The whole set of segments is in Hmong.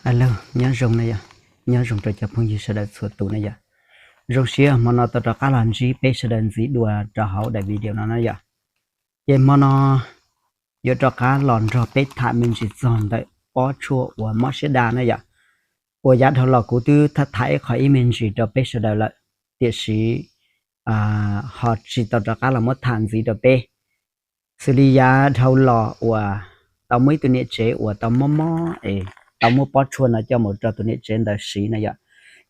Alo, nyob zoo na yom, nyob zoo rau cov phooj ywg sawv daws txhua tus na yom. Zoo siab hmo no tau rov qab los ntsib peb sawv daws ntxiv dua rau hauv daim video no na yom. Ces hmo no yuav rov qab los nrog peb tham me ntsis txog ntawm pob tshuaj uas mob siab daj na yom. Uas yav dhau los kuv twb tham ib qho ib me ntsis rau peb sawv daws lawm, tiam sis ho tsis tau rov qab los muab tham ntxiv rau peb. Xws li yav dhau los uas tau muaj ib tug niam tsev uas tau mob mob es tau muab pob tshuaj no coj mus rau tus niam tsev ntawd siv na yom.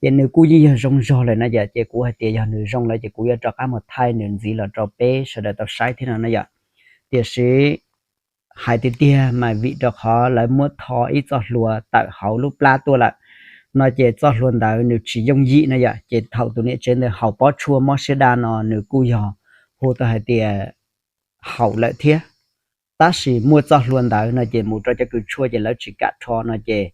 Ces nws kuj yeej yog zoo zog lawm na yom, ces kuv hais tias yog nws zoo lawm ces kuv yuav rov qab mus thaij nws ntxiv los rau peb sawv daws tau saib thiab no na yom. Tiam sis hais tiag tiag mas vim rau qhov lawv muab tho ib txoj hlua tawm hauv lub plab tuaj lawm no ces txoj hlua ntawd nws tsis yooj yim na yom, ces thaum tus niam tsev ntawd haus pob tshuaj mob siab daj no nws kuj yog hu tau hais tias haum lawm thiab. Tab sis muaj txoj hlua ntawd no ces mus rau cov kws tshuaj ces lawv tsis kam rho no ces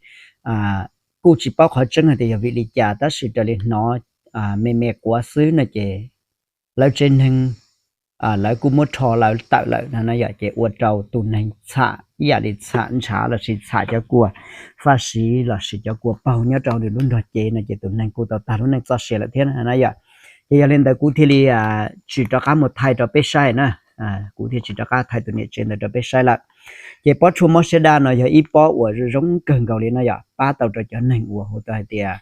kuj tsis paub qhov tseeb hais tias yog vim li cas, tab sis raws li hnov me me quav xwb no ces lawv tsev neeg lawv kuj muab rho lawv tawm lawm no na yom, ces ua rau tus neeg txham ib yam li txham ntshav lossis txham cov kua faj siv lossis cov kua paug nyob rau nws lub nrog cev no ces tus neeg kuj tau tag lub neej txoj sia lawm thiab na yom. Ces yog li ntawd kuv thiaj li tsis rov qab mus thaij rau peb saib na, kuv thiaj tsis rov qab thaij tus niam tsev ntawd rau peb saib lawm. Ces pob tshuaj mob siab daj no yog ib pob uas zoo kawg nkaus li no yom, pab tau rau cov neeg uas hu tau hais tias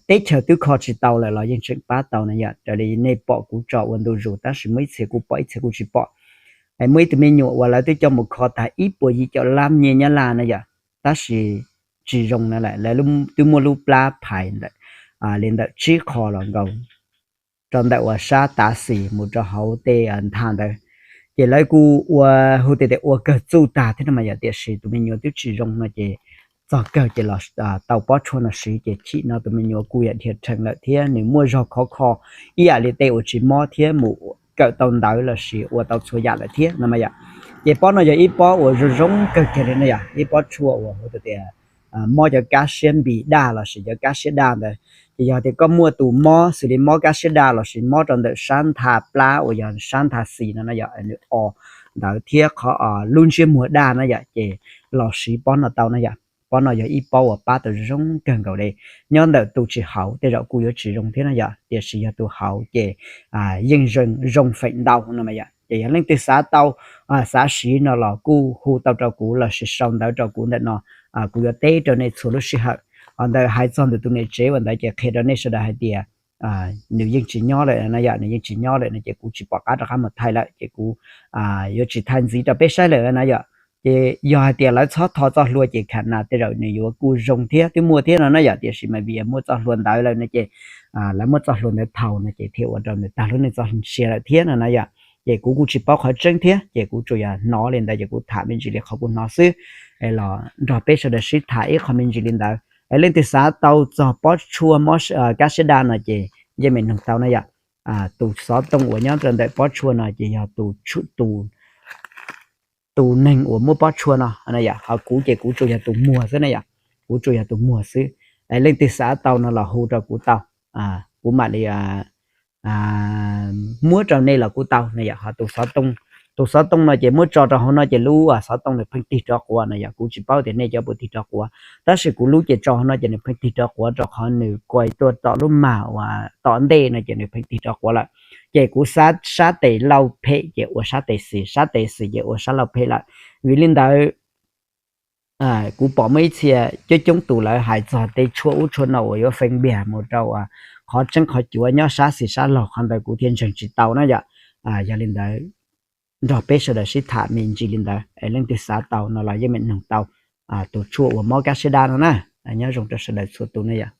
teb chaws twb kho tsis tau lawm los yeej tseem pab tau na yom. Raws li nej pom kuv tso ua ntu zus tab sis muaj ib txhia kuj pom ib txhia kuj tsis pom. Muaj ib tug me nyuam uas lawv twb coj mus kho tag ib puas yim caum lab nyiaj Nyab Laj na yom, tab sis tsis zoo na lawm, lawv twb muaj lub plab phais ntawm li ntawm tsib qho los nkaus rau ntawm uas sab tav xis mus rau hauv tej ntha ntawd. Ces lawv kuj ua hu tias ua kawg txuj tag thiab no mas yom, tiam sis tus me nyuam twb tsis zoo no ces txog kawg ces los tau pob tshuaj no siv ces chim no tus me nyuam kuj yam dhia rhees lawm thiab nws muaj zog khov kho ib yam li tej uas tsis mob thiab mus kawm tau ntawv lossis ua tau txhua yam lawm thiab no mas yom. Ces pob no yog ib pob uas zoo zoo kawg kiag li no yom, ib pob tshuaj uas hu tias mob cov kab siab npis daj lossis cov kab siab daj ntawd. Ces yog tias koj muaj tus mob xws li mob kab siab daj lossis mob rau ntawm sab ntha plab uas yog sab ntha xis no na yom, nws o ntawd thiab qhov lub ntsiab muag daj na yom, ces los siv pob no tau na yom. Pob no yog ib pob uas pab tau zoo kawg nkaus li. Nyob ntawm tus tsis haus tej zaum kuj yuav tsis zoo thiab na yom, tiam sis yog tus haus ces yeej zoo feem ntau no mas yom. Ces yog leej twg xav tau, xav siv no los kuj hu tau rau kuv lossis sau ntawv rau kuv ntawm no, kuv yuav teb rau nej txhua lub sij hawm. Ho ntawd hais txog ntawm tus niam tsev uas ntawd ces qhia rau nej sawv daws hais tias nws yeej tsis nyob lawm no yom, nws yeej tsis nyob lawm no ces kuv tsis pom qab rov qab mus thaij lawm ces kuv yuav tsis thaij ntxiv rau peb saib lawm na yom. Ces yog hais tias lawv txhob tho txoj hlua ces kham nas tej zaum nws yuav kuj zoo thiab twb muaj thiab no na yom, tiam sis mas vim muaj txoj hlua ntawd lawm no ces lawv muab txoj hlua ntawd thau no ces thiaj ua rau nws tag lub neej txoj sia lawm thiab no na yom. Ces kuv kuj tsis paub qhov tseeb thiab ces kuv tsuas yog hnov li ntawd ces kuv tham me ntsis li qhov kuv hnov xwb, los nrog peb sawv daws sib tham ib qho me ntsis li ntawd. Es leej twg xav tau txog pob tshuaj mob kab siab daj no ces yeej meem noog tau na yom. Tus xov tooj uas nyob rau ntawm pob tshuaj no ces yog tus neeg uas muab pob tshuaj no, ho kuv ces kuv tsuas yog tus muag xwb na yom, kuv tsuas yog tus muag xwb. Es leej twg xav tau no los hu rau kuv tau, kuv mam li muab rau nej los kuj tau na yom. Ho tus xov tooj, tus xov tooj no ces muab tso rau hauv no ces lub xov tooj nws pheej tig rov quav na yom, kuv tsis paub tias nej cov puas tig rov quav, tab sis kuv lub ces tso hauv no ces nws pheej tig rov quav rau qhov nws kuai tuaj tom lub mag uas tom ntej no ces nws pheej tig rov quav lawm. Ces kuv sab tes lauj phem ces ua sab tes xis, sab tes xis ces ua sab lauj phem lawm. Vim li ntawd kuv pom muaj ib txhia coob coob tus lawv hais txog tej tshuaj ub tshuaj no uas yuav fee npiag mus rau qhov tseeb qhov cuav nyob sab xis sab laug, qhov ntawd kuv thiaj ntseeg tsis tau na yom. Yog li ntawd nrog peb sawv daws sib tham me ntsis li ntawd, es leej twg xav tau no los yeej meem noog tau tus tshuaj uas mob kab siab daj no na. Nyob zoo rau sawv daws txhua tus na yom.